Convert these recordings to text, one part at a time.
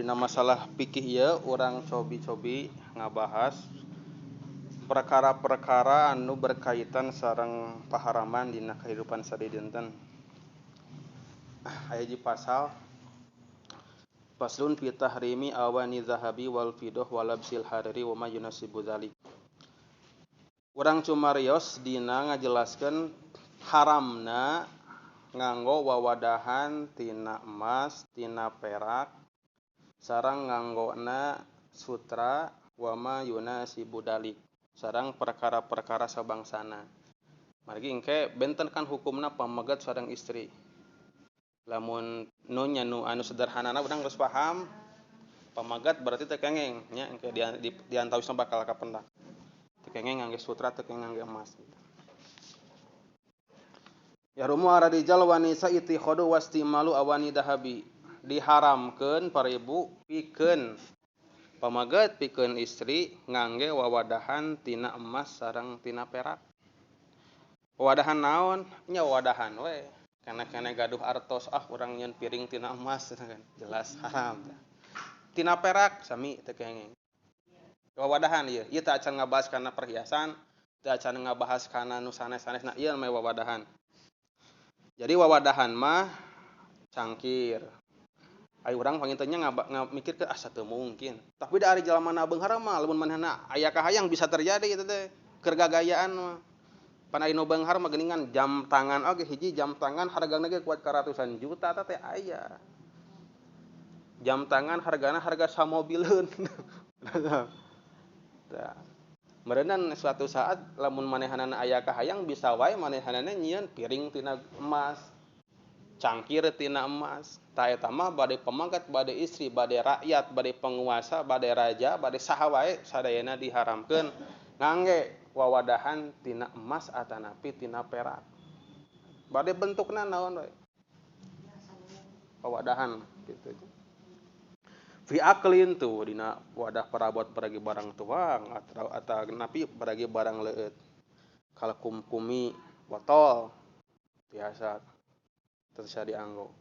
Dina masalah fikih ieu urang cobi-cobi ngabahas perkara-perkara anu berkaitan sareng paharaman dina kehidupan sadidinten. Aya hiji pasal Faslun fi tahrimi awani zahabi wal fidah walabsil hariri wa ma yunasibu dzalik. Urang cumarios dina ngajelaskeun haramna nganggo wawadahan tina emas, tina perak, sareng nganggona sutra wa ma yunasibu dzalik, sareng perkara-perkara sabangsana. Margi engke benten kan hukumna pamegat sareng istri. Lamun nu nya nu anu sederhanana urang geus paham, pamegat berarti teu kengeng nya engke di antawisna bakal kapendak. Teu kengeng ngangge sutra, teu kengeng ngangge emas. Yahrumu ala rijal wa nisa ittikhadu wastimalu awani dahabi. Diharamkeun para ibu pikeun pamegat pikeun istri ngangge wawadahan tina emas sareng tina perak. Wawadahan naon? Nya wawadahan we. Kana-kana gaduh artos, ah urang nyeun piring tina emas kan jelas haram. Tina perak sami teu kengeng. Wawadahan ieu, ieu teh acan ngabahas kana perhiasan, teu acan ngabahas kana nu sanes-sanesna, ieu mah wawadahan. Jadi wawadahan mah cangkir. Ai urang panginten nya mikir ke asa teu mungkin. Tapi da ari jalma na beunghar mah lamun manehna aya kahayang bisa terjadi kitu teh. Keur gagayaan mah. Pan ari nu beunghar mah geuningan jam tangan oge hiji jam tangan hargana ge kuat ka ratusan juta teh aya. Jam tangan hargana harga samobileun. Tah. Meureunan suatu saat lamun manehanana aya kahayang bisa wae manehanana nyieun piring tina emas, cangkir tina emas. Tah eta mah bade pamagat, bade istri, bade rakyat, bade penguasa, bade raja, bade saha wae sadayana diharamkeun ngangge wawadahan tina emas atanapi tina perak. Bade bentukna naon wae. Wawadahan kitu. Fi aklin tuh dina wadah perabot peragi barang tuang atanapi peragi barang leueut. Kala kumkumi botol biasa terus dianggo.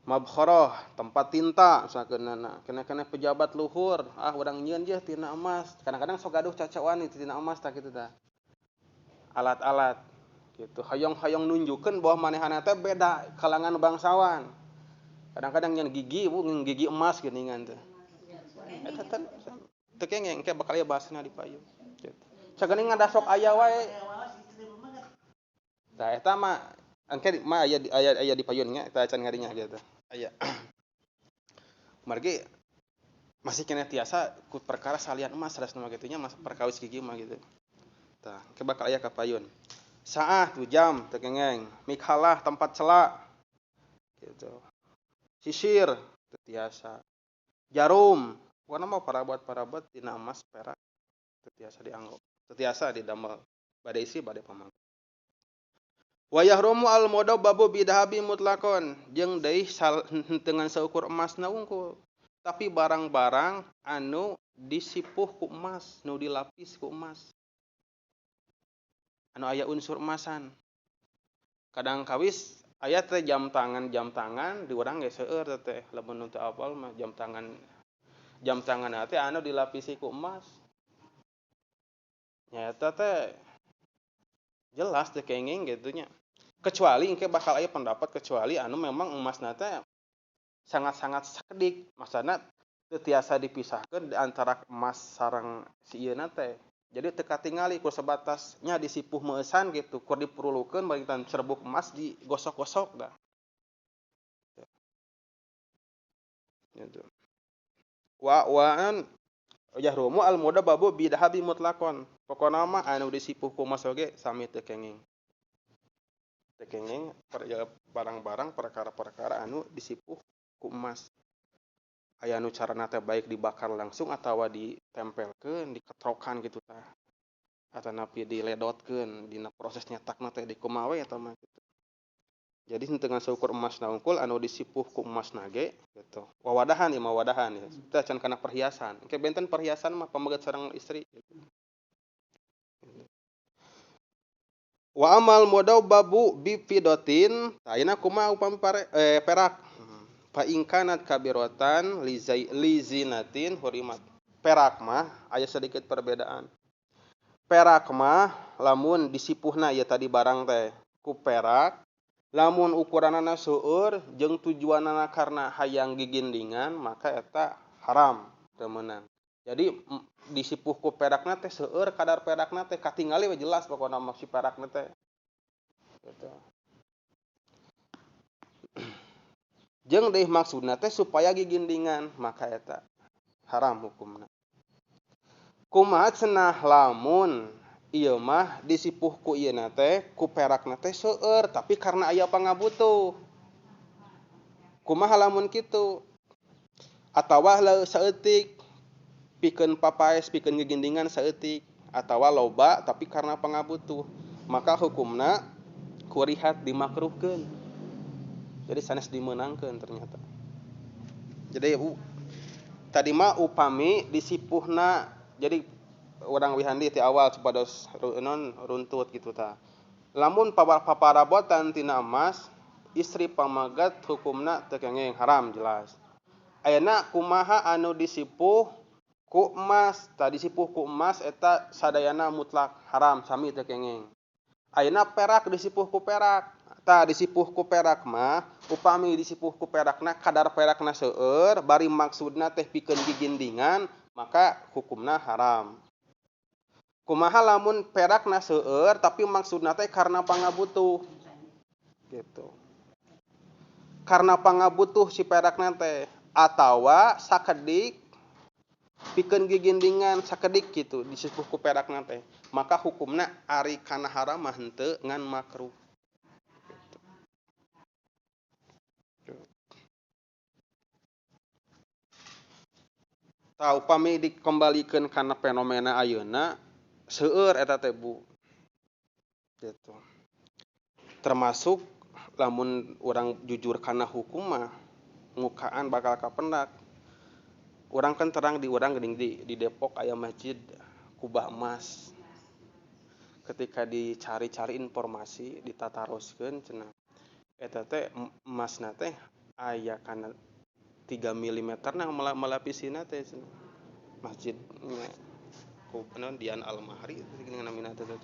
Mabkharah tempat tinta sakeunana kena-kena pejabat luhur ah urang nyieun je tina emas. Kadang-kadang sok gaduh cacauan itu tina emas tah kitu tah. Alat-alat gitu hoyong-hoyong nunjukkeun bahwa manehana teh beda kalangan bangsawan. Kadang-kadang nyeun gigi bu nyeun gigi emas geuningan teh. Eta teh teu kengeng engke bakal aya bahasna di payun gitu. Sageuning ngadasok aya wae. Tah eta mah engke mah aya di payun nya eta acan ngadinya gitu. Aya. Margi masih kena tiasa ku perkara salian emas sanes mah kitu nya mas perkawis gigi mah gitu. Tah, engke bakal aya ka payun. Saah tu jam teu kengeng, mikhalah tempat celak gitu. Sisir teu tiasa. Jarum, pokona mah parabot-parabot tina emas perak teu tiasa dianggo. Teu tiasa didamel bade isi bade pamangkat. Wa yahrumu al mudabbabu bidahabi mutlaqon jeung deui dengan seukur emasna wungkul. Tapi barang-barang anu disipuh ku emas, nu dilapis ku emas. Anu aya unsur emasan. Kadang kawis aya teh jam tangan di urang ge seueur teh lamun nu teu apal mah jam tangan teh anu dilapisi ku emas. Nya eta teh jelas teh kenging gitu nya. Kecuali engke bakal aya pendapat kecuali anu memang emasna teh sangat-sangat sakedik, maksudna teu tiasa dipisahkeun di antara emas sareng si ieuna teh. Jadi teu katingali ku sebatas nya disipuh meueusan gitu, kur dipurulukeun baritan serbuk emas digosok-gosok dah. Gitu. Wa waan yahrumu al mudabbabu bidahabi mutlaqon. Pokona mah anu disipuh ku emas oge sami teu kenging. Teu kenging barang-barang perkara-perkara anu disipuh ku emas. Aya anu carana teh baik dibakar langsung atawa ditempelkeun, diketrokan gitu tah. Atanapi diledotkeun dina proses nyetakna teh dikumaha we eta mah gitu. Jadi henteu ngan saukur emasna unggul anu disipuh ku emasna ge gitu. Wawadahan ieu mah wawadahan ya. Teu acan kana perhiasan. Engke benten perhiasan mah pamegat sareng istri gitu. Wa amal mudabbabu bi fidatin, tah ayeuna kumaha upami perak. Fa in kanat kabiratan lizinatin hurimat. Perak mah aya sedikit perbedaan. Perak mah lamun disipuhna ya tadi barang teh ku perak, lamun ukuranana seueur jeung tujuanana karena hayang gigindingan maka eta haram teu meunang. Jadi disipuh ku perakna teh seueur kadar perakna teh katingali we jelas pokona mah si perakna teh. Gitu. Jeung deui maksudna teh supaya gigindingan maka eta haram hukumna. Kumaha cenah lamun ieu mah disipuh ku ieu na teh ku perakna teh seueur tapi karena aya pangabutuh. Kumaha lamun kitu? Atawa saeutik pikeun papaes pikeun gigindingan saeutik atawa loba tapi karena pangabutuh maka hukumna kurihat dimakruhkeun. Jadi sanes dimeunangkeun ternyata. Jadi tadi mah upami disipuhna jadi urang wihandi ti awal supados non runtut gitu ta. Lamun paparabotan tina emas istri pamagat hukumna teu kenging haram jelas. Ayeuna kumaha anu disipuh ku emas, tadi disipuh ku emas eta sadayana mutlak haram sami teu kenging. Ayeuna perak disipuh ku perak. Tah disipuh ku perak mah upami disipuh ku perakna kadar perakna seueur bari maksudna teh pikeun gigindingan maka hukumna haram. Kumaha lamun perakna seueur tapi maksudna teh karena pangabutuh. Gitu. Karena pangabutuh si perakna teh atawa sakedik pikeun gigindingan sakedik gitu disipuh ku perakna teh maka hukumna ari kana haram mah henteu ngan makruh. Tah upami dikembalikeun kana fenomena ayeuna seueur eta teh Bu. Gitu. Termasuk lamun urang jujur kana hukum mah mukaan bakal kapendak. Urang kan terang di urang geuning di Depok aya masjid Kubah Emas. Ketika dicari-cari informasi ditataroskeun cenah eta teh emasna teh aya kana 3 mm nah melapisina teh cenah. Masjid nya Dian Al-Mahri geuning namina teh teh.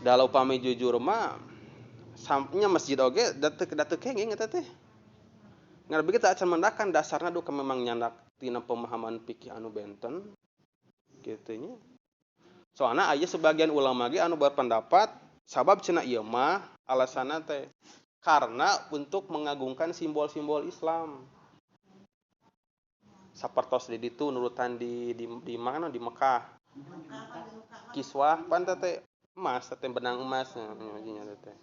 Da upami jujur mah sampnya masjid oge da teu kenging eta teh. Ngan kita acan mendakan dasarna duka memang nyandak tina pemahaman fikih anu benten kitu nya. Soalna aya sebagian ulama ge anu berpendapat sabab cenah ieu mah alasanna teh karena untuk mengagungkan simbol-simbol Islam. Sapertos di ditu nurutan di mana di Mekah. Kiswah pan teh emas teh benang emas nya teh.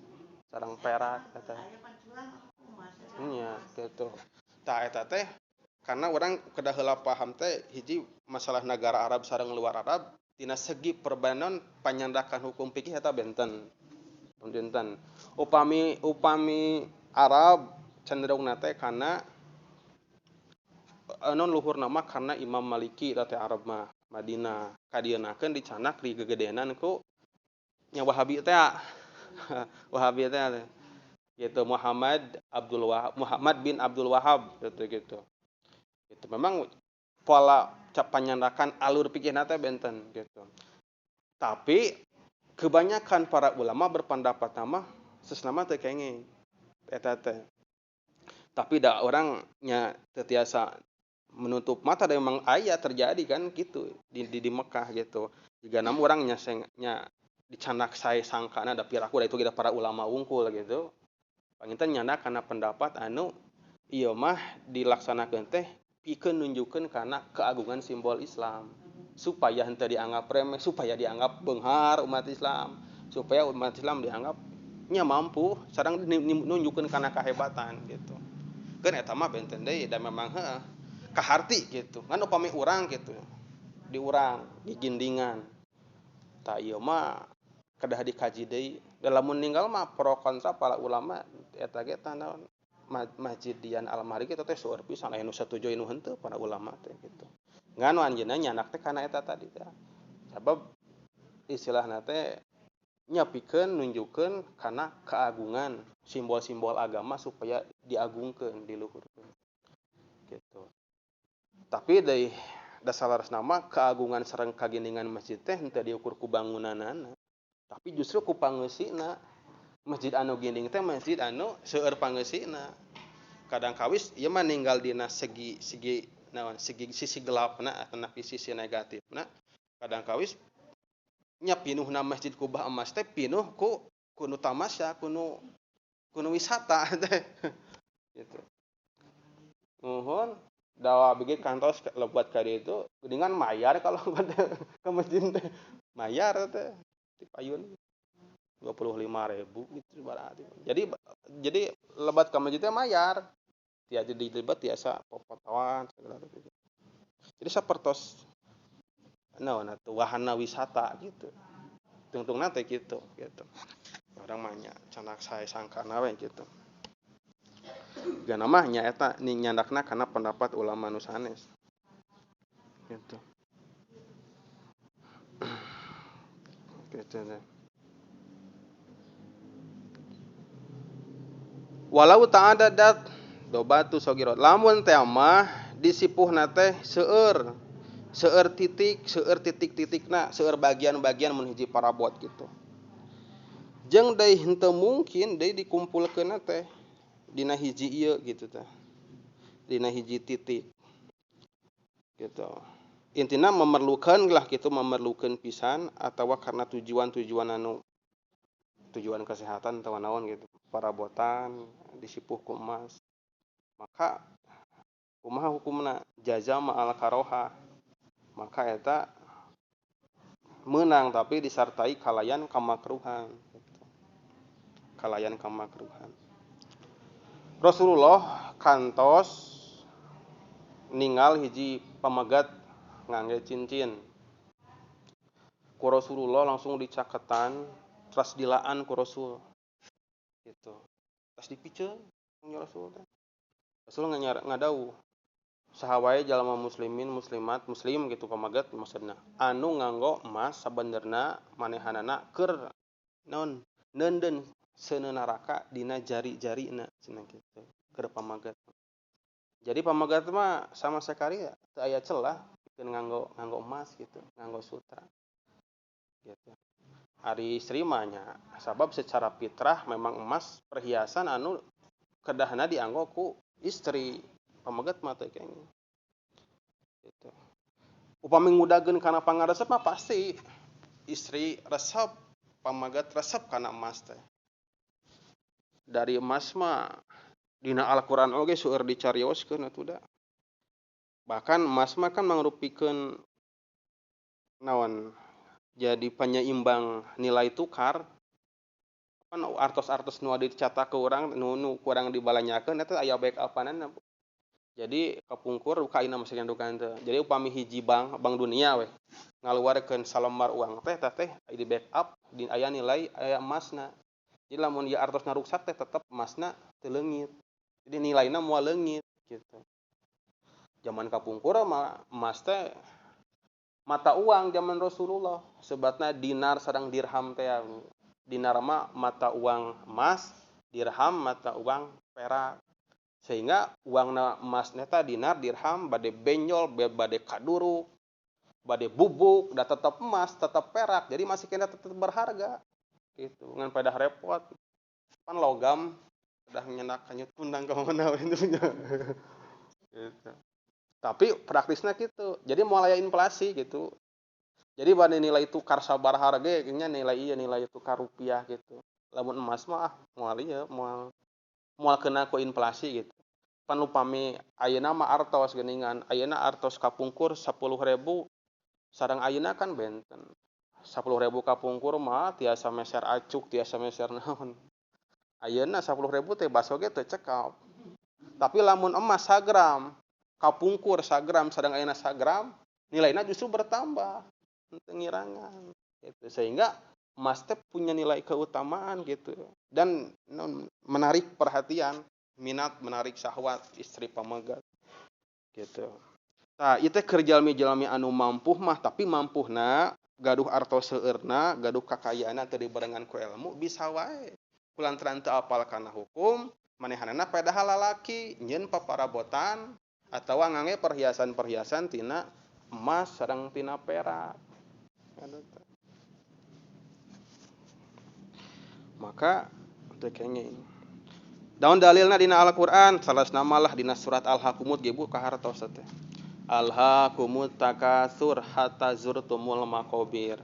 Sareng perak teh. Nya gitu. Tah eta teh karena orang kedah heula paham teh hiji masalah negara Arab sareng luar Arab tina segi perbanon panyandakan hukum fikih eta benten. Benten. Upami Arab cenderungna teh kana non luhur nama karena Imam Maliki teh Arab mah Madinah kadienakeun dicanak digegedenan ku nya Wahabi teh. Wahabi teh gitu Muhammad bin Abdul Wahab gitu gitu. Itu memang pola panyandakan alur pikirna teh benten gitu. Tapi kebanyakan para ulama berpendapat nama sesama teu kenging eta teh. Tapi da orang nya teu tiasa menutup mata da memang aya terjadi kan gitu di Mekah gitu. Jika nam urang nya nya dicanak sae sangkana da piraku da itu kita para ulama wungkul gitu. Panginten nyana kana pendapat anu ieu mah dilaksanakeun teh pikeun nunjukkeun kana keagungan simbol Islam supaya henteu dianggap remeh, supaya dianggap beunghar umat Islam, supaya umat Islam dianggap nya mampu sareng nunjukkeun kana kahebatan gitu. Keun eta mah benten deui da memang heuh kaharti gitu. Ngan upami urang gitu di urang gigindingan. Tah ieu mah kedah dikaji deui. Da lamun ninggal mah pro kontra para ulama eta ge tah naon Masjid Dian Al-Mahri kitu teh seueur pisan aya nu satuju nu henteu para ulama teh gitu. Ngan anjeunna nyanak teh kana eta tadi teh. Sabab istilahna teh nya pikeun nunjukkeun kana keagungan simbol-simbol agama supaya diagungkeun, diluhurkeun gitu. Tapi deui dasar nama keagungan sareng kaginingan masjid teh henteu diukur ku bangunanana, tapi justru ku pangeusina. Masjid anu ginding teh masjid anu seueur pangeusina. Kadang kawis ieu mah ninggal dina segi segi naon segi sisi gelapna atanapi sisi negatifna. Kadang kawis nya pinuhna masjid kubah emas teh pinuh ku nu tamasya, ku nu wisata teh gitu. Nuhun dawa bigi kantos lebat ka ditu geuningan mayar kalau ke masjid teh. Mayar teh di payun 25.000 gitu berarti. Jadi lebat ka masjid teh mayar. Tiasa dilibat tiasa popotoan segala gitu. Jadi sapertos naon atuh wahana wisata gitu. Tungtungna teh kitu gitu. Urang mah nya canak sae sangkana we gitu. Gana mah nya eta nyandakna kana pendapat ulama nu sanes. Gitu. Gitu deh. Walau ta'adadat dobatu sogirot. Lamun teh mah disipuhna teh seueur. Seueur titik, seueur titik-titikna, seueur bagian-bagian mun hiji parabot gitu. Jeung deui henteu mungkin deui dikumpulkeunna teh dina hiji ieu gitu teh. Dina hiji titik. Gitu. Intina memerlukan lah gitu, memerlukan pisan atawa karena tujuan-tujuan anu tujuan kesehatan atau naon gitu. Parabotan disipuh ku emas. Maka kumaha hukumna? Jaza ma'al karoha. Maka eta menang tapi disertai kalayan kamakruhan gitu. Kalayan kamakruhan. Rasulullah kantos ninggal hiji pamegat ngangge cincin. Ku Rasulullah langsung dicaketan, terus dilaan ku Rasul. Gitu. Terus dipiceun ku Rasul teh. Rasul ngadauh saha wae jalma muslimin muslimat muslim gitu pamagat maksudna anu nganggo emas sabenerna manehanana keur naon neundeun seuneu neraka dina jari-jarina cenah kitu keur pamagat. Jadi pamagat mah sama sekali teu aya celah pikeun nganggo emas gitu, nganggo sutra. Gitu. Ari istri mah nya sabab secara fitrah memang emas perhiasan anu kedahna dianggo ku istri pamagat mah teu kenging. Gitu. Upami ngudageun kana pangaresep mah pasti istri resep, pamagat resep kana emas teh. Dari emas mah dina Al-Qur'an oge seueur dicarioskeun atuh da. Bahkan emas mah kan mangrupikeun naon jadi penyeimbang nilai tukar. Kan artos-artos nu dicatak ke urang nu kurang dibalanyakeun eta aya backupanana. Jadi kapungkur ka ayeuna masih ngandukan teh. Jadi upami hiji bank, bank dunia weh ngaluarkeun salembar uang teh tah teh di backup di aya nilai aya emasna. Jadi lamun ieu artosna ruksak teh tetep emasna teu leungit. Jadi nilaina moal leungit gitu. Zaman kapungkur mah emas teh mata uang zaman Rasulullah. Sebatna dinar sareng dirham teh. Dinar mah mata uang emas, dirham mata uang perak. Sehingga uangna emas neta dinar, dirham bade benjol, bade kaduruk, bade bubuk, da tetep emas, tetep perak. Jadi masih kena tetep berharga. Gitu, ngan pada repot. Pan logam udah nyenak kanyut kundang ka mana we itu nya. Gitu. Tapi praktisnya gitu. Jadi moal aya inflasi gitu. Jadi bade nilai tukar sabaraha ge nya nilai ieu nilai tukar rupiah gitu. Lamun emas mah moal ieu moal kena ku inflasi gitu. Pan upami ayeuna mah artos geuningan, ayeuna artos kapungkur 10.000 sareng ayeuna kan benten. 10.000 kapungkur mah tiasa meser acuk, tiasa meser naon. Ayeuna 10.000 teh baso ge teu cekap. Tapi lamun emas sagram, kapungkur sagram sareng ayeuna sagram, nilaina justru bertambah. Henteu ngirangan gitu. Sehingga emas teh punya nilai keutamaan gitu dan menarik perhatian, minat, menarik syahwat istri pamegat gitu. Tah ieu teh keur jalmi-jalmi anu mampuh mah tapi mampuhna gaduh artos seueurna, gaduh kakayaanna teu dibarengan ku ilmu bisa wae. Kulantaran teu apal kana hukum, Manehanana padahal lalaki nyeun paparabotan atawa ngangge perhiasan-perhiasan tina emas sareng tina perak. Maka teu kenging. Daun dalilna dina Al-Qur'an salasna malah dina surat Al-Hakumut ge Bu kahartos teh. Alhaakumut takatsur hatta zurtumul maqabir.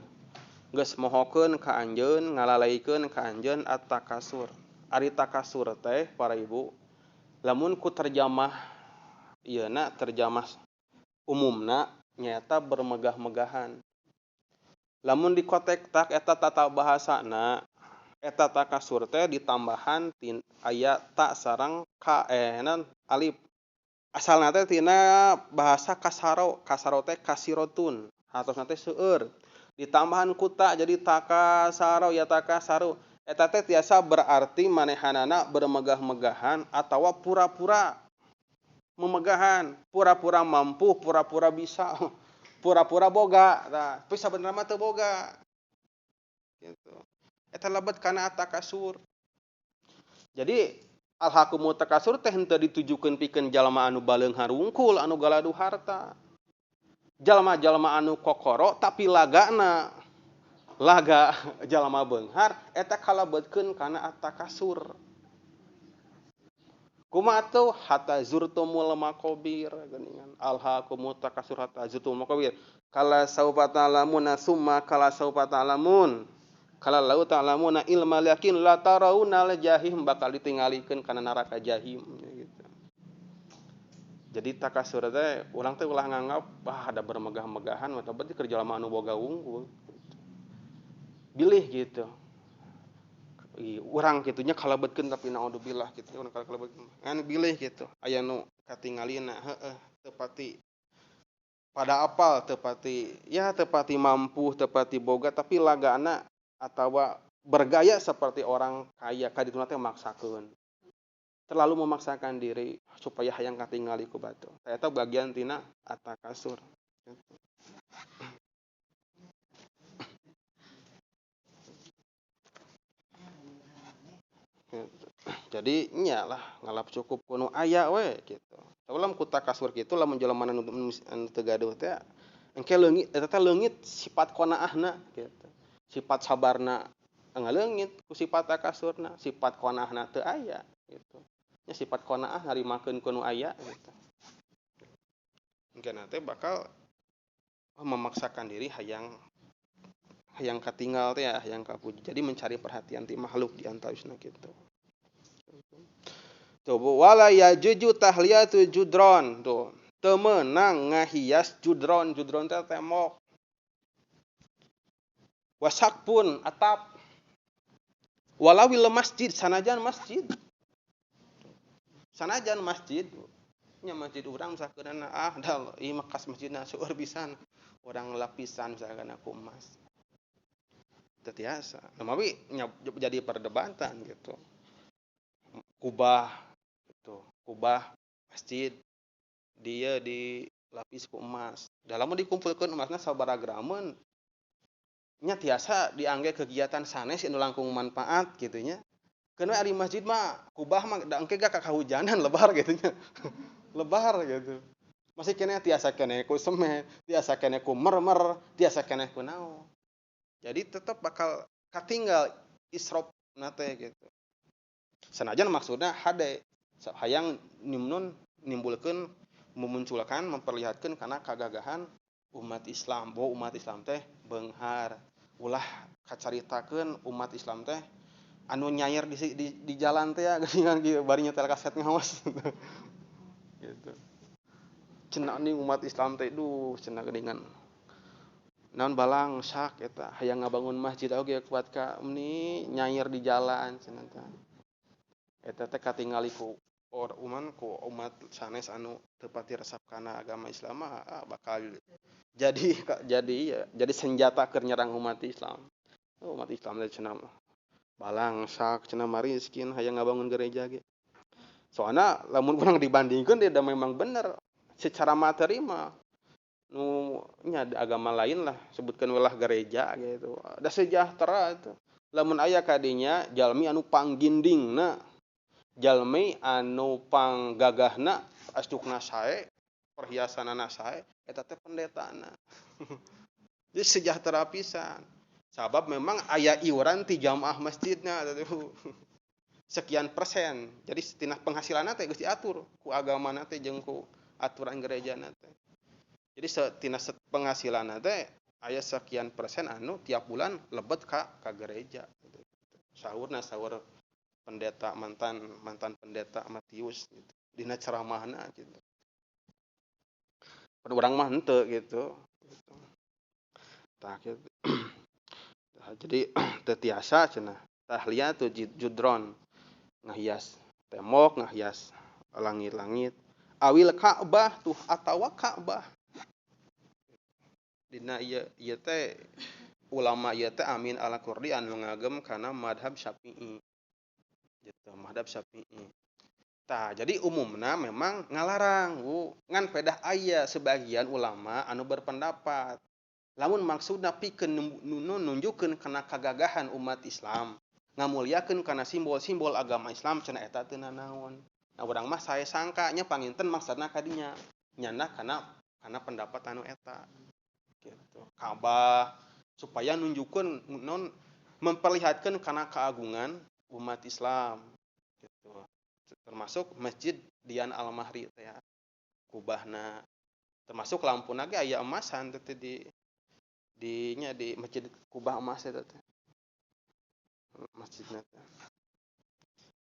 Geus mohokeun ka anjeun ngalalaikeun ka anjeun at-takasur. Ari takasur teh para ibu lamun ku terjemah ieuna terjemah umumna nyaeta bermegah-megahan. Lamun dikotek tak eta tata bahasana eta takasur teh ditambahan tin aya ta sareng ka alif. Asalna teh tina bahasa kasaro, kasaro teh kasirotun, hartosna teh seueur. Ditambahan ku ta jadi takasaro ya takasaru. Eta teh tiasa berarti manehanana bermegah-megahan atawa pura-pura memegahan, pura-pura mampu, pura-pura bisa, pura-pura boga. Tah, tapi sabenerna mah teu boga. Gitu. Eta lebet kana takasur. Jadi alhaqumut takasur teh henteu ditujukeun pikeun jalma anu baleunghar wungkul, anu galaduh harta. Jalma-jalma anu kokoro tapi lagana laga jalma beunghar eta kalebetkeun kana at-takasur. Kumaha atuh hatta zurtumul maqabir geuningan alhaqumut takasur hatta zurtumul maqabir kala saufa ta'lamuna summa kala saufa ta'lamun kala lau ta'lamuna ilmal yakin la taraunal jahim bakal ditingalikeun kana neraka jahim gitu. Jadi takasur teh urang teh ulah nganggap wah ada bermegah-megahan mah berarti keur jalma anu boga wungkul. Bilih gitu. Urang kitunya kalebetkeun tapi naudzubillah kitu urang kalebetkeun. Ngan bilih gitu. Aya nu katingalina heueuh teu pati pada apal teu pati ya teu pati mampu teu pati boga tapi lagana atawa bergaya seperti orang kaya kadituna teh maksakeun. Terlalu memaksakan diri supaya hayang katingali ku batur. Eta bagian tina at-takasur. Gitu. Gitu. Jadi nya lah ngalap cukup kuno aya we gitu. Lamun ku takasur kitu lamun jelema anu teu gaduh teh engke leungit eta teh leungit sifat qanaahna gitu. Sifat sabarna ngaleungit ku sifat takasurna, sifat qanaahna teu aya gitu. Nya sifat qanaah narimakeun ku nu aya gitu. Engke teh bakal memaksakan diri hayang hayang katinggal teh ya, hayang kapuji. Jadi mencari perhatian ti makhluk di antawisna kitu. Tuh wala yajuju tahliyatu judron tuh. Teu meunang ngahias judron, judron teh tembok. Wasak pun atap. Walawil masjid sanajan masjid. Sanajan masjid. Nya masjid urang misalkeunana ah dal ieu mah kas masjidna seueur pisan. Urang lapisan misalkan ku emas. Teu tiasa. Nah, mawi jadi perdebatan gitu. Kubah gitu, kubah masjid dia dilapis ku emas. Dalam dikumpulkeun emasna sabaraha grameun nya tiasa diangge kegiatan sanes anu langkung manfaat kitu nya. Keun we ari masjid mah kubah mah da engke gak kahujanan lebar gitu nya. Lebar gitu. Masih keneh tiasa keneh ku semen, tiasa keneh ku mermer, tiasa keneh ku naon. Jadi tetap bakal katinggal israf na teh gitu. Sanajan maksudna hade hayang nimnun nimbulkeun memunculkan memperlihatkan karena kagagahan umat Islam, bahwa umat Islam teh beunghar. Ulah kacaritakeun umat Islam teh anu nyair di jalan teh ya geuningan kieu bari nyetel kaset ngaos. Gitu. Cenah nih umat Islam teh duh cenah geuningan. Naon balang sak eta hayang ngabangun masjid oge kuat ka meni nyair di jalan cenah teh. Eta teh katingali ku uman ku umat sanes anu teu pati resep kana agama Islam mah bakal jadi senjata keur nyerang umat Islam. Oh, umat Islam teh cenah mah balang sak cenah mariskin hayang ngabangun gereja ge. Soalna lamun urang dibandingkeun dia memang bener secara materi mah nu nya agama lain lah sebutkeun welah gereja gitu. Da sejahtera itu. Lamun aya kadinya jalmi anu panggindingna Jalmi anu panggagahna asdukna sae, perhiasanana sae, eta teh pendetana. Jadi sejahtera pisan. Sabab memang aya iuran ti jamaah masjidna sekian persen. Jadi tina penghasilanna teh geus diatur ku agamana teh jeung ku aturan gerejana teh. Jadi tina penghasilanna teh aya sekian persen anu tiap bulan lebet ka gereja. Sahurna sahur pendeta mantan pendeta Matius gitu. Dina ceramahna gitu. Urang mah henteu gitu. Tah gitu. Jadi teu tiasa cenah tahliyatu judron ngahias tembok, ngahias langit-langit. Awil Ka'bah tuh atawa Ka'bah. Dina ieu teh ulama ieu teh Amin Al-Qurdi anu ngagem kana madhab Syafi'i. Gitu, madhab Syafi'i. Tah, jadi umumna memang ngalarang, Bu. Ngan pedah aya sebagian ulama anu berpendapat lamun maksudna pikeun nunjukkeun kana kagagahan umat Islam, ngamuliakeun kana simbol-simbol agama Islam cenah eta teu nanaon. Nah, urang mah sae sangka nya panginten maksudna kadinya nyana kana pendapat anu eta. Gitu. Ka'bah supaya nunjukkeun non memperlihatkeun kana keagungan umat Islam gitu. Termasuk Masjid Dian Al-Mahri teh ya. Kubahna termasuk lampuna ge aya emasan teh di nya di Masjid Kubah emas eta teh. Masjidna teh.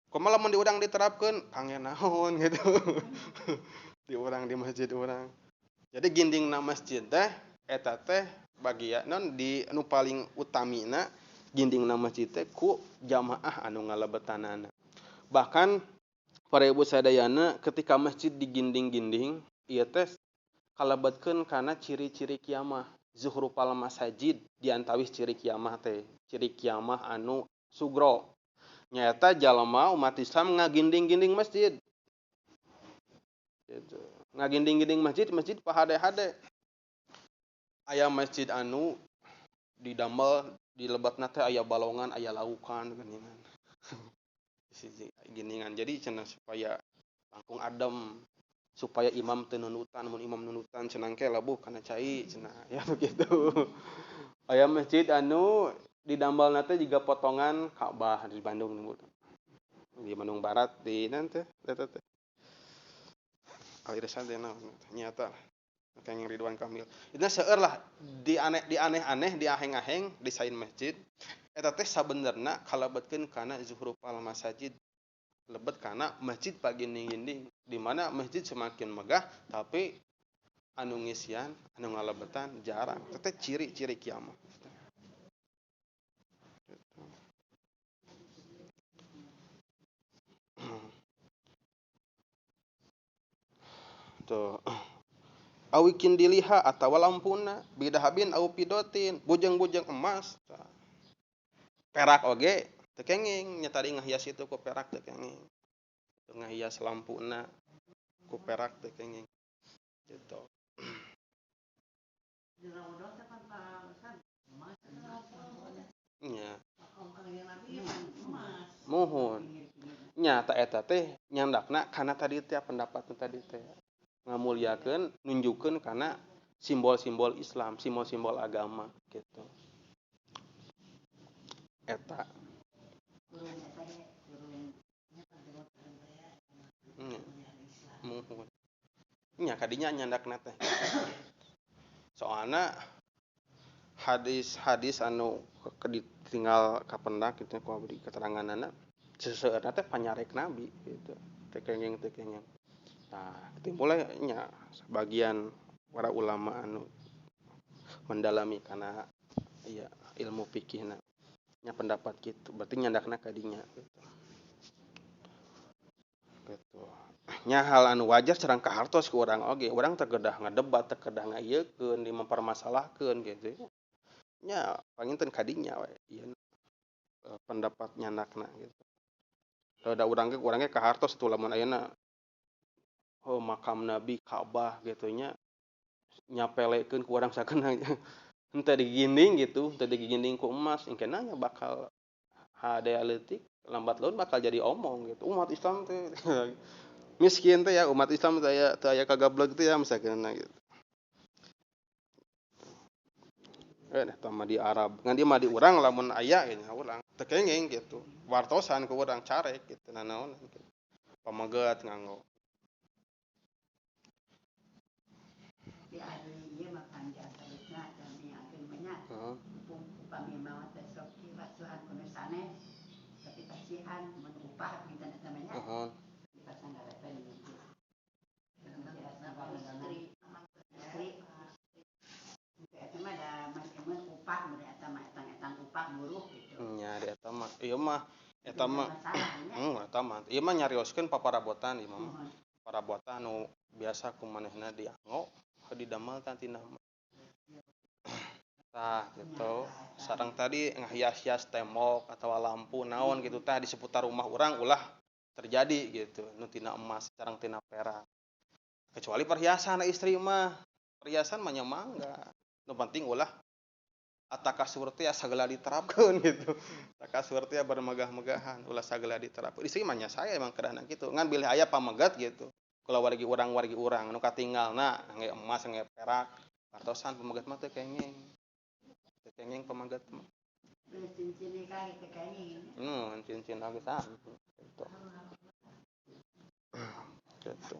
Kumaha lamun di urang diterapkeun kangge naon gitu. Di urang di masjid urang. Jadi gindingna masjid teh eta teh bagian non di anu paling utamina gindingna masjid teh ku jamaah anu ngalebetanana. Bahkan para ibu sadayana ketika masjid diginding-ginding ieu teh kalebetkeun kana ciri-ciri kiamah. Zuhrufal masajid diantawis ciri kiamah teh, ciri kiamah anu sugro. Nyaeta jalma umat Islam ngaginding-ginding masjid. Gitu. Ngaginding-ginding masjid, masjid pahade-hade. Aya masjid anu didamel di lebatna teh aya balongan, aya laukan geuningan. Giningan. Jadi cenah supaya langkung adem, supaya imam teu nundutan, mun imam nundutan cenah engke labuh kana cai cenah ya begitu. Aya masjid anu didambalna teh jiga potongan Ka'bah di Bandung di Bandung Barat di nanti eta teh. Al-Irsyad naon nyata kenging Ridwan Kamil. Itu seueur lah di aneh di aneh-aneh di aheng-aheng desain masjid eta teh sabenerna kalebetkeun kana zuhrufal masajid. Lebet kana masjid paginding-ginding di mana masjid semakin megah tapi anu ngisian anu ngalebetan jarang. Eta teh ciri-ciri kiamat. Tuh. Awikin diliha atawa lampuna bidahabin au pidotin bujeng-bujeng emas perak oge teu kenging nya tadi ngahias itu ku perak teu kenging ngahias lampuna ku perak teu kenging gitu. Nya muhun nya ta eta teh nyandakna kana tadi teh pendapat tadi teh ngamuliakeun nunjukkeun kana simbol-simbol Islam, simbol-simbol agama gitu. Eta. Muhun. Nya kadinya nyandakna teh. Soalna hadis-hadis anu ditinggal kapendak kitu ku abdi keteranganana seseueurna teh panyarek Nabi gitu. Teu kenging teu kenging. Nah, timbulnya nya sebagian para ulama anu mendalami karena ya ilmu fikihna nya pendapat gitu. Berarti nyandakna kadinya gitu. Gitu. Nya hal anu wajar sareng kahartos ku urang oge, urang teu kedah ngadebat, teu kedah ngaieukeun, dimempermasalahkeun gitu. Nya panginten kadinya we ieu pendapat nyandakna gitu. Da urang ge kahartos tuh lamun ayeuna oh makam Nabi Ka'bah gitu nya nyapelekeun ku urang sakena henteu diginding gitu, henteu diginding ku emas engkena nya bakal hade leutik Lambat laun bakal jadi omong gitu. Umat Islam teh miskin teh ya, umat Islam teh aya teu aya kagableg teh ya misalkan gitu. Eta mah di Arab. Ngan dia mah di urang lamun aya nya urang teu kenging gitu. Wartosan ku urang carek gitu nanaonan gitu. Pameget nganggo. Di ari ieu mah panjang sabutna jami ageung mah nya. Upami maot teh sok diwasuhan ku nu sanes tapi pasihan mun upah gitu eta mah nya. Dipasang galepen gitu. Istri. Eta mah da mun upah mun eta mah etang-etang upah buruh gitu. Nya di eta mah ieu mah eta mah eta mah ieu mah nyarioskeun paparabotan ieu mah. Parabotan nu biasa ku manehna dianggo didamel tina mah. Tah gitu. Sareng tadi ngahias-hias tembok atawa lampu naon gitu tah di seputar rumah urang ulah terjadi gitu nu tina emas sareng tina perak. Kecuali perhiasan istri mah. Perhiasan mah nya mangga. Nu penting ulah atakasur teh sagala diterapkeun gitu. Takasur teh bermegah-megahan ulah sagala diterapkeun. Istri mah nya saya emang kedahna kitu. Ngan bilih aya pameget gitu. Kula wargi urang nu katinggalna ngangge emas ngangge perak. Kartosan pameget mah teu kenging. Teu kenging pameget mah. Cincin ka teu kenging. Cincin oge sami gitu. Gitu.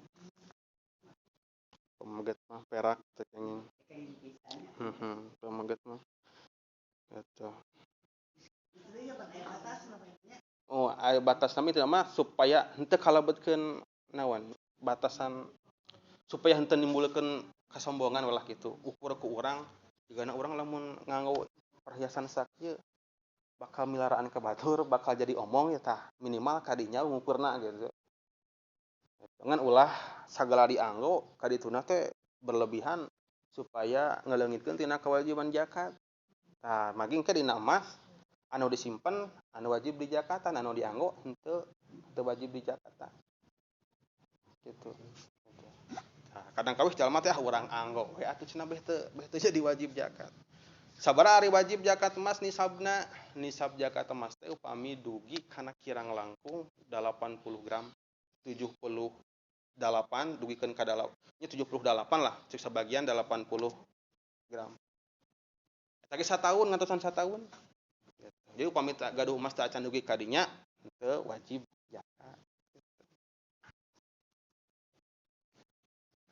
Pameget mah perak teu kenging. Pameget mah. Gitu. Oh, aya batas nami teh mah supaya henteu kalebetkeun naon batasan supaya henteu nimbulkeun kasombongan ulah kitu. Ukur ku urang jigana urang lamun nganggo perhiasan sakieu bakal milaraan ka batur, bakal jadi omong ya tah minimal kadinya ngukurna gitu. Ngan ulah sagala dianggo kadituna teh berlebihan supaya ngaleungitkeun tina kewajiban zakat. Tah maging ke dina emas anu disimpen anu wajib dijakatan anu dianggo henteu teu wajib dijakatan. Gitu. Nah, kadang kawih jalma teh urang anggo we atuh cenah beh teu jadi wajib zakat. Sabaraha ari wajib zakat emas nisabna? Nisab zakat emas teh upami dugi kana kirang langkung 80 gram 78 dugikeun ka nya 78 lah cek sabagian 80 gram. Eta ge sataun ngantosan sataun. Jadi upami gaduh emas teh acan dugi ka dinya teu wajib zakat.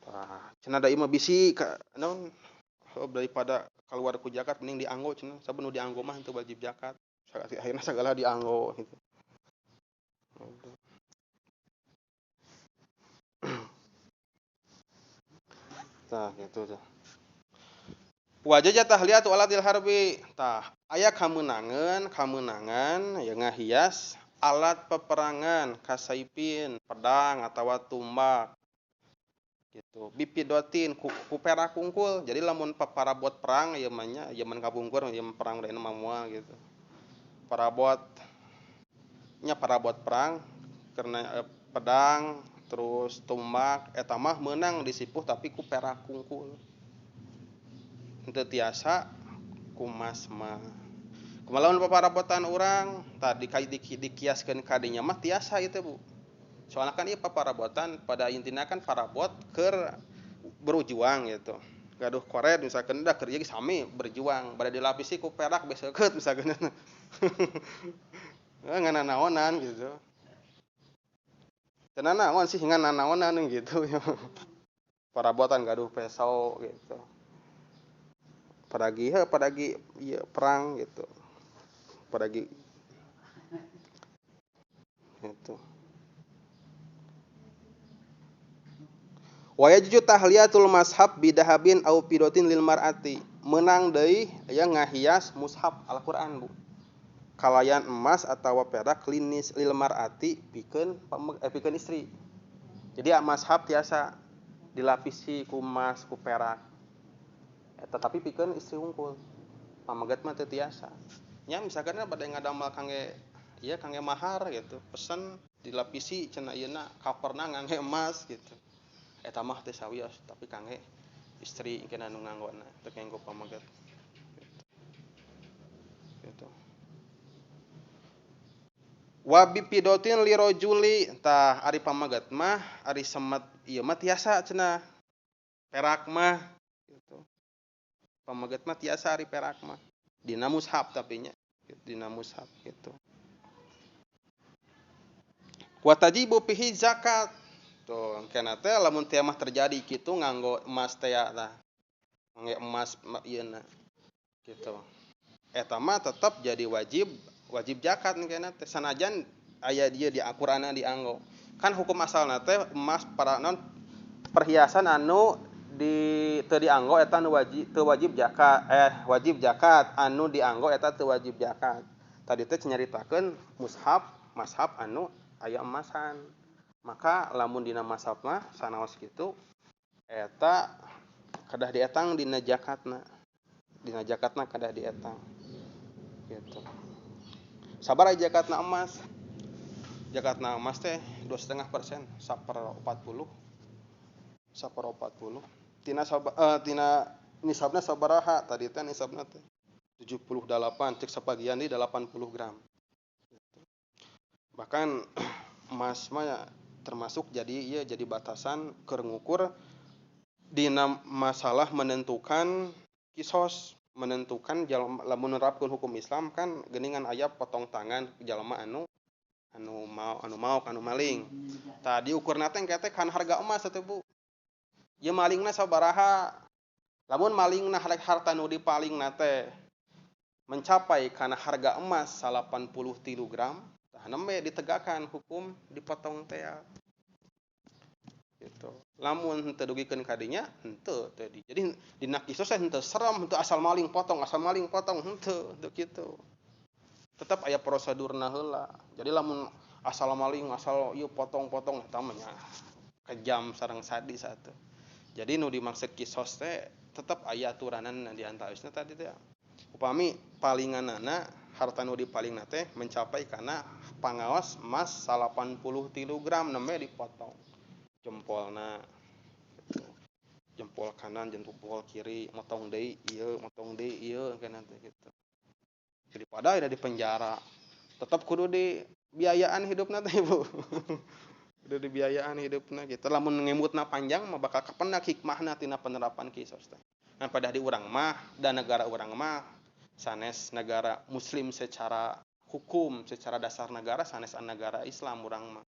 Tah, cenah da ieu mah bisi ka naon daripada keluar ku zakat mending dianggo cenah saben nu dianggo mah henteu wajib zakat. Akhirna sagala dianggo gitu. Tah gitu tah. Wajah tahliyatu alatil harbi. Tah, aya kamenangan ya ngahias alat peperangan kasaipin, pedang atawa tumbak. Gitu. Bipidotin ku perak kungkul. Jadi lamun parabot perang ieu mah nya zaman kapungkur zaman perang lain mah moal gitu. Parabot nya parabot perang karena pedang terus tumbak eta mah meunang disipuh tapi ku perak kungkul. Henteu tiasa ku emas mah. Kumaha lamun paparabotan urang tadi dikiaskeun ka dinya mah tiasa ieu teh Bu. Soalnya kan ieu paparabotan pada intina kan parabot keur berjuang gitu. Gaduh koret misalkan dah kerja ge sami berjuang, bade dilapisi ku perak beseukeut misalkan. Ngan nanaonan gitu. Teu nanaon sih ngan nanaonan gitu. Parabotan gaduh peso gitu. Padagi heuh padagi ieu perang gitu. Padagi gitu. Wa yajuzu tahliyatul mashab bidahabin au pidotin lil mar'ati. Menang deui aya ngahias mushaf Al-Qur'an Bu. Kalayan emas atawa perak linis lil mar'ati pikeun pikeun istri. Jadi mashab tiasa dilapisi ku emas ku perak. Tetapi pikeun istri hungkul. Pamegat mah teu tiasa. Nya misalkan bade ngadamel kangge ieu kangge mahar gitu. Pesen dilapisi cenah ieuna coverna ngangge emas gitu. Eta mah teu sawios tapi kangge istri engke anu nganggona teu kanggo pamegat. Gitu. Wabi pidotin lirojuli tah ari pamaget mah ari semet ieu mah tiasa cenah perak mah gitu. Pamaget mah tiasa ari perak mah dina mushaf tapi nya dina mushaf gitu. Wa tajibu fihi zakat. Tuh engkena teh lamun teh mah terjadi kitu nganggo emas teh tah. Nganggo emas ieu na gitu. Eta mah tetep jadi wajib zakat engkena teh sanajan aya dieu di Al-Qur'anna dianggo. Kan hukum asalna teh emas para non perhiasan anu di teu dianggo eta nu wajib teu wajib zakat wajib zakat anu dianggo eta teu wajib zakat. Tadi teh nyaritakeun mushaf mashaf anu aya emasan. Maka lamun dina mashaf mah sanaos kitu eta kedah dietang dina zakatna. Dina zakatna kedah dietang. Gitu. Sabaraha zakatna emas? Zakatna emas teh 2,5% 1/40. 1/40. Tina tina nisabna sabaraha? Tadi teh nisabna teh 78 cek sapagian di 80 gram. Gitu. Bahkan emas mah termasuk jadi ieu jadi batasan keur ngukur dina masalah menentukan kisos, menentukan lamun nerapkeun hukum Islam kan geuningan aya potong tangan jalma anu mau anu maling. Tadi ukurna teh engke teh kan harga emas atuh Bu. Ieu malingna sabaraha? Lamun malingna harta nu dipalingna teh mencapai kana harga emas 83 gram, tah nembe ditegakan hukum dipotong teh. Gitu. Lamun henteu dugikeun ka dinya henteu teh. Jadi dina kisos teh henteu serem, henteu asal maling potong henteu kitu. Tetep aya prosedurna heula. Jadi lamun asal maling asal ieu potong-potong eta mah nya kejam sareng sadis atuh. Jadi nu dimaksud kisos teh tetep aya aturanan di antawisna tadi teh. Upami palinganana harta nu dipalingna teh mencapai kana pangaos emas 83 gram nembe dipotong jempolna gitu. Jempol kanan jempol kiri motong deui ieu motong deui ieu kana teh gitu. Daripada ada di penjara tetap kudu di biayaan hidupna teh Bu. Kudu dibiayaan hidupna gitu. Lamun ngemutna panjang mah bakal kapendak hikmahna tina penerapan kisos teh. Nah pada di urang mah dan negara urang mah sanes negara muslim secara hukum, secara dasar negara sanes negara Islam urang mah.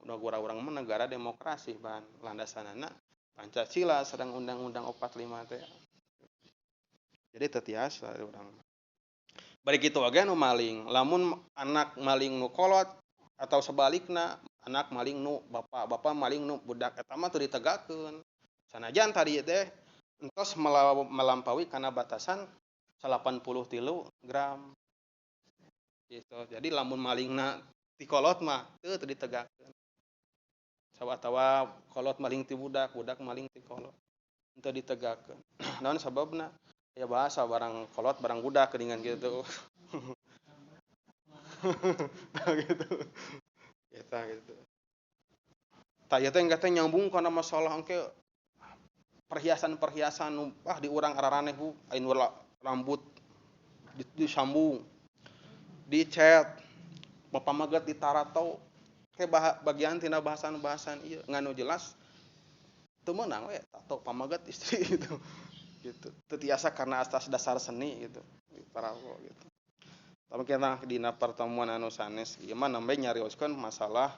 Negara urang mah negara demokrasi bahan landasanana Pancasila sareng Undang-Undang 45 teh. Jadi teu tiasa urang mah. Bari kitu oge nu maling, lamun anak maling nu kolot atau sebalikna anak maling nu bapak, bapak maling nu budak eta mah teu ditegakeun. Sanajan tadi teh entos melampaui kana batasan 83 gram. Gitu. Jadi lamun malingna ti kolot mah teu ditegakeun. Atawa kolot maling ti budak, budak maling ti kolot. Henteu ditegakeun. Naon sababna? Ya bahasa barang kolot barang budak geuningan gitu. Gitu. Eta gitu. Tah ieu teh engke teh nyambung kana masalah engke perhiasan-perhiasan ah di urang araraneh Bu, anu rambut disambung, dicet, pamaget ditarato, ke bagian tina bahasan-bahasan ieu nganu jelas teu meunang we tato pamaget istri gitu. Gitu. Teu tiasa karena atas dasar seni gitu. Ditarato gitu. Tapi kita dina pertemuan anu sanes ieu mah nembe nyarioskeun masalah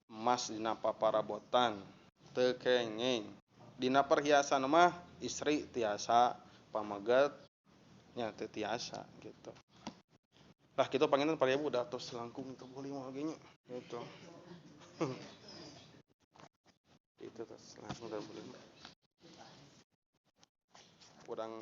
emas dina paparabotan teu kenging. Dina perhiasan mah istri tiasa pamaget nya teu tiasa gitu. Lah kitu panginten para ibu udah tos langkung 35 oge nya gitu. Itu tos langkung 35. Urang